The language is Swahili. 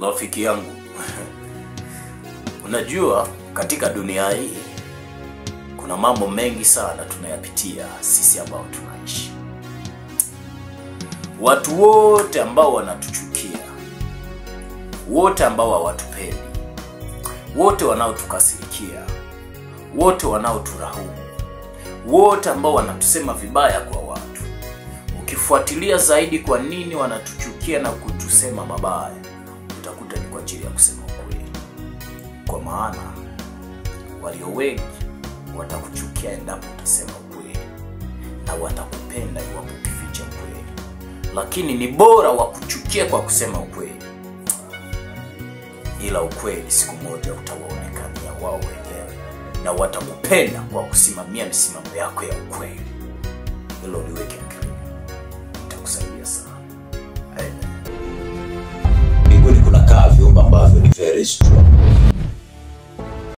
Rafiki yangu, unajua katika dunia hii kuna mambo mengi sana tunayapitia sisi ambao tunaishi. Watu wote ambao wanatuchukia, wote ambao hawatupendi, wote wanaotukasirikia, wote wanaoturahumu, wote ambao wanatusema vibaya kwa watu, ukifuatilia zaidi kwa nini wanatuchukia na kutusema mabaya, utakuta ni kwa ajili ya kusema ukweli. Kwa maana walio wengi watakuchukia endapo utasema ukweli, na watakupenda iwapo ukificha ukweli. Lakini ni bora wakuchukie kwa kusema ukweli, ila ukweli siku moja utawaonekania wao wenyewe, na watakupenda kwa kusimamia misimamo yako ya ukweli. Hilo liweke akilini, itakusaidia sana. Amen. Mbinguni kuna kaa viumbe ambavyo ni very strong.